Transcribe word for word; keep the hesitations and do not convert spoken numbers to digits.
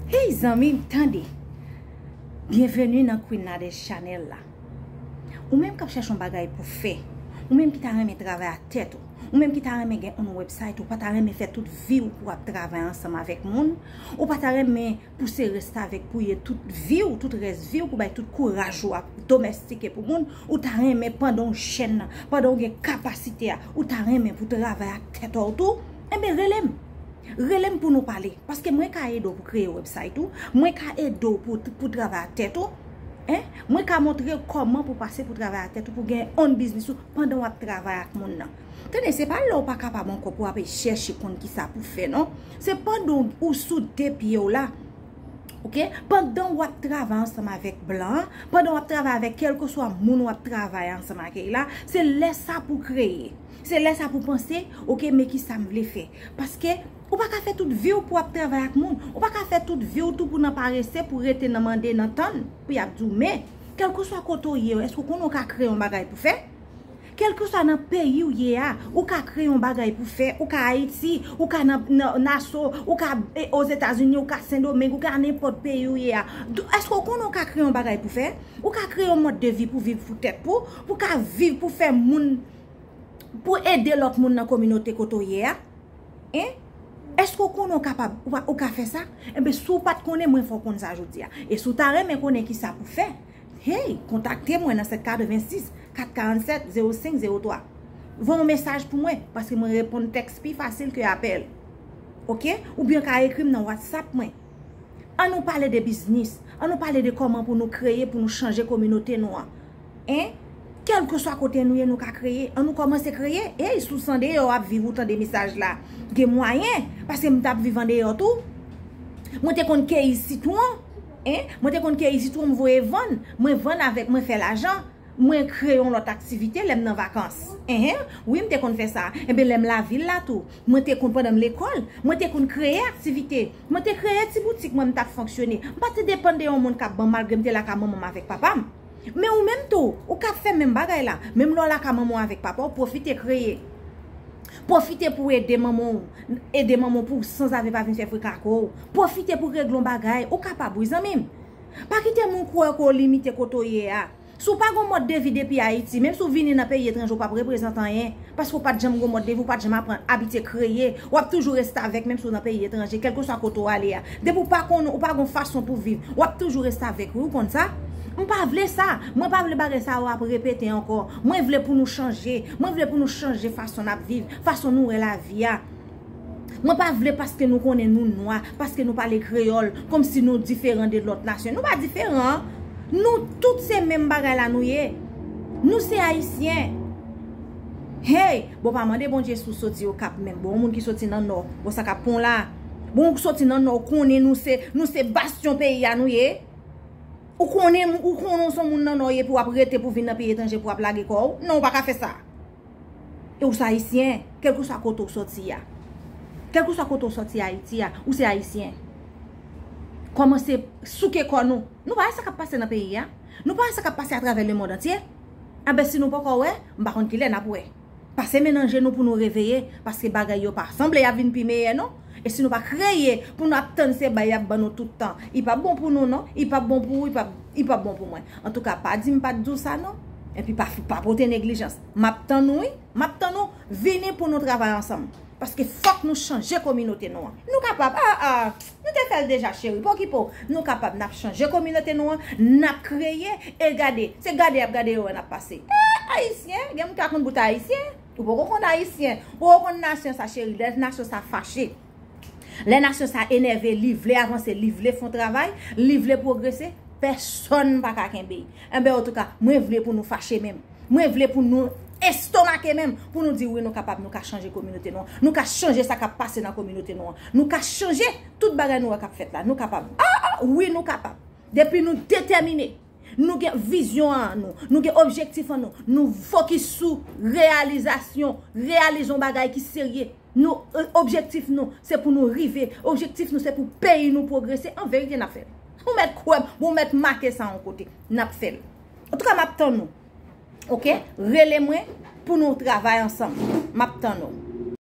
Hey zanmi m, tande! Byenveni nan Queen Nadège Channel la. Ou menm k ap chèche yon bagay pou fè, ou menm ki ta renmen travay ak tèt ou, ou menm ki ta renmen gen yon website, ou pa ta renmen fè tout vi w pou w ap travay ansanm avèk moun, ou pa ta renmen pouse restavèk pou ye tout vi w, tout rès vi w, pou bay tout kouraj ou ap domèstike pou moun, ou ta renmen pandan w jèn nan, pandan w gen kapasite a, ou ta renmen pou travay ak tèt ou tou, enben rele m. Rele m pou nou pale, paske mwen ka ede w pou kreye website ou, mwen ka ede w pou, pou travay ak tèt ou, en, mwen ka montre w kòman pou pase pou travay ak tèt ou, pou gen on biznis ou pandan w ap travay ak moun nan. Tande, se pa lè w pa kapab ankò pou w ap chèche konn kisa pou fè, non. Se pandan w sou de pye w la, oke? Pandan w ap travay ansanm avèk blan an, pandan w ap travay avèk kèlkeswa moun w ap travay ansanm ak la, se lè sa pou kreye. Se lè sa pou panse, oke, men kisa m vle fè. Paske ou pa ka fè tout vi w pou w ap travay ak moun. Ou pa ka fè tout vi w tou pou nan parese, pou rete nan mande, nan tann, pou y ap di w, men, kèlkeswa kote w ye, èske w konnen w ka kreye yon bagay pou fè? Kèlkeswa nan peyi w ye a, ou ka kreye yon bagay pou fè, ou ka Ayiti, ou ka nan, nan Naso, ou ka e, Ozetazini, ou ka Sendomeng, ou ka nenpòt peyi w ye a. Dou- Èske w konnen w ka kreye yon bagay pou fè? Ou ka kreye yon mòd de vi pou viv pou tèt pou, pou ka viv pou fè moun, pou ede lòt moun nan kominote kote w ye a? En? Èske w konnen w kapab, ou, pa- ou ka fè sa? Enben, si w pa t konnen, mwen fè w konn sa jodi a. E si w ta renmen konnen kisa pou fè, hey, kontakte mwen nan sèt katrevensis, kat karannsèt, zewo senk zewo twa. Voye yon mesaj pou mwen, paske mwen reponn tèks pi fasil ke apèl. Oke? Oubyen w ka ekri m nan WhatsApp mwen. An nou pale de biznis. An nou pale de kòman pou nou kreye, pou nou chanje kominote nou an. En? Kèlkeswa kote nou ye, nou ka kreye. An nou kòmanse kreye. Ey, si w san deyò w ap viv, ou tande mesaj la. Gen mwayen, paske m t ap viv andeyò tou. Mwen te konn keyi sitwon. En? Mwen te konn keyi sitwon, m voye vann. Mwen vann avèk, mwen fè lajan. Mwen kreye yon lòt aktivite lè m nan vakans. Enhen, wi, m te konn fè sa. Enben, lè m lavil la tou, mwen te konn, pandan m lekòl, mwen te konn kreye aktivite. Mwen te kreye ti boutik mwen, m t ap fonksyone. M pa te depann de yon moun k ap ban m, malgre m te lakay manman m avèk papa m. Men ou menm tou, ou ka fè menm bagay la. Menm lè w lakay manman w avèk papa w, pwofite kreye. Pwofite pou w ede manman w, ede manman w pou w sanzave pa vin fè frikakò w. Pwofite pou w regle yon bagay, ou kapab wi zanmi m. Pa kite moun kwè ke w limite kote w ye a. Si w pa gon mòd de vi depi Ayiti, menm si w vini nan peyi etranje, w p ap reprezante anyen, paske w pa t janm gon mòd de vi, w pa t janm aprann abitye kreye, w ap toujou reste avèk, menm si w nan peyi etranje, kèlkeswa kote w ale a. Depi w pa konn, ou pa gon fason pou viv, w ap toujou reste avèk, wi, ou konn sa? M pa vle sa. Mwen pa vle bagay sa yo ap repete ankò. Mwen vle pou nou chanje. Mwen vle pou nou chanje fason n ap viv, fason nou wè lavi a. Mwen pa vle paske nou konnen nou nwa, paske nou pale kreyòl, kòmsi nou diferan de lòt nasyon. Nou pa diferan. Nou tout se menm bagay la nou ye. Nou se ayisyen. Hey, bon, pa mande Bondye si w soti Okap menm. Bon, yon moun ki soti nan Nò, bon, sa k ap pon la. Bon, ou soti nan Nò, ou konnen nou se, nou se bastyon peyi a nou ye. Ou konnen, ou konnen w se yon moun nan Nò ye pou w ap rete pou vin nan peyi etranje pou w ap lage kò w. Non, ou pa ka fè sa. E ou se ayisyen, kèlkeswa kote w soti a. Kèlkeswa kote w soti Ayiti a, ou se ayisyen. Kòmanse souke kò nou. Nou pa wè sa k ap pase nan peyi a? Nou pa wè sa k ap pase atravè lemonn antye? Anben, si nou poko wè, m pa konn kilè n ap wè. Pase men nan je nou pou nou reveye, paske bagay yo pa sanble y ap vin pi meyè non. E si nou pa kreye pou nou ap tann se bay y ap ban nou tout tan, li p ap bon pou nou non, li p ap bon pou ou, li p ap, li p ap bon pou mwen. Antouka, pa di m pa t di w sa non. Epi pa, pa pote neglijans. M ap tann ou wi, m ap tann ou, vini pou nou travay ansanm. Paske fòk nou chanje kominote nou an. Nou kapab, ah, ah, nou te fè l deja cheri, pa okipe w. Nou kapab, n ap chanje kominote nou an, n ap kreye, e gade, se gade y ap gade yo wè n ap pase. Eh, ayisyen, gen moun ki pa konn bout ayisyen. Ou poko konn ayisyen, ou poko konn nasyon sa cheri, lè nasyon sa fache. Lè nasyon sa enève, li vle avanse, li vle fè yon travay, li vle pwogrese, pèsonn pa ka kenbe l. Enben, antouka, mwen vle pou nou fache menm. Mwen vle pou nou estomake menm, pou nou di wi nou kapab, nou ka chanje kominote nou an. Nou ka chanje sa k ap pase nan kominote nou an. Nou ka chanje tout bagay nou wè k ap fèt la. Nou kapab. Ah, ah, wi nou kapab. Depi nou detèmine, nou gen vizyon an nou, nou gen objektif an nou, nou fokis sou reyalizasyon, reyalize yon bagay ki serye. Nou, e, objektif nou, se pou nou rive. Objektif nou, se pou peyi nou pwogrese. An verite, n ap fè l. Ou mèt kwè m, ou mèt make sa yon kote. N ap fè l. Antouka, m ap tann nou. Oke? Rele mwen pou nou travay ansanm. M ap tann ou.